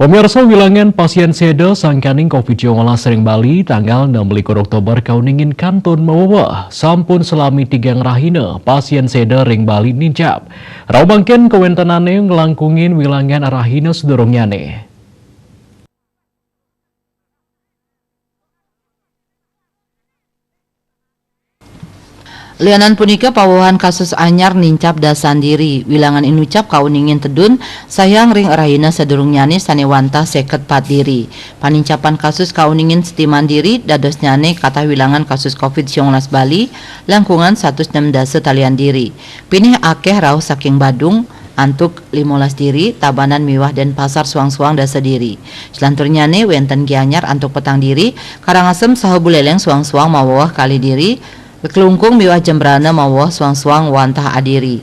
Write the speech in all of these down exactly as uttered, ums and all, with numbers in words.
Pemirsa, wilangan pasien séda sangkaning covid sembilan belas ring Bali tanggal enam likur Oktober kauningin kantun maweweh. Sampun salami tigang rahina pasien séda ring Bali nincap. Rauh mangkin kawéntenané nglangkungin wilangan rahina sadurungnyané. Lianan punika pawewehan kasus anyar nincap dasan diri. Wilangan inucap kauningin tedun, sahyang ring rahina sadurungnyané sané wantah séket pat diri. Panincapan kasus kauningin setiman diri, dadosnyané katah wilangan kasus covid sembilan belas Bali, langkungan satus nem dasa talian diri. Pinih akéh rauh saking Badung, antuk limolas diri, Tabanan miwah Denpasar suang-suang dasa diri. Selanturnyané wénten Gianyar antuk petang diri, Karangasem saha Buléléng suang-suang maweweh kalih diri, Klungkung miwah Jembrana maweweh suang-suang wantah adiri.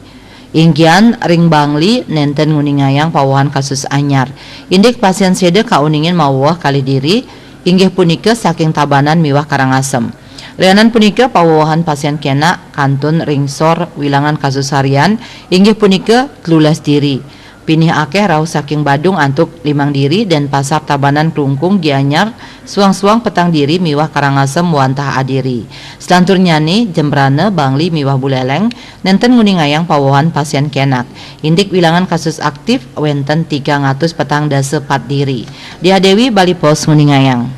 Inggian ring Bangli nénten nguningayang pawewehan kasus anyar. Indik pasien séda kauningin maweweh kalih diri, inggih punika saking Tabanan miwah Karangasem. Lianan punika pawewehan pasien kénak kantun ring sor wilangan kasus harian, inggih punika telulas diri. Pinih akéh rauh saking Badung antuk limang diri, Denpasar, Tabanan, Klungkung, Gianyar, suang-suang petang diri miwah Karangasem wantah adiri. Selanturnyané Jembrana, Bangli miwah Buléléng nénten nguningayang pawewehan pasien kénak. Indik wilangan kasus aktif wénten tigang atus petang dasa pat diri. Diah Dewi, Bali Post, nguningayang.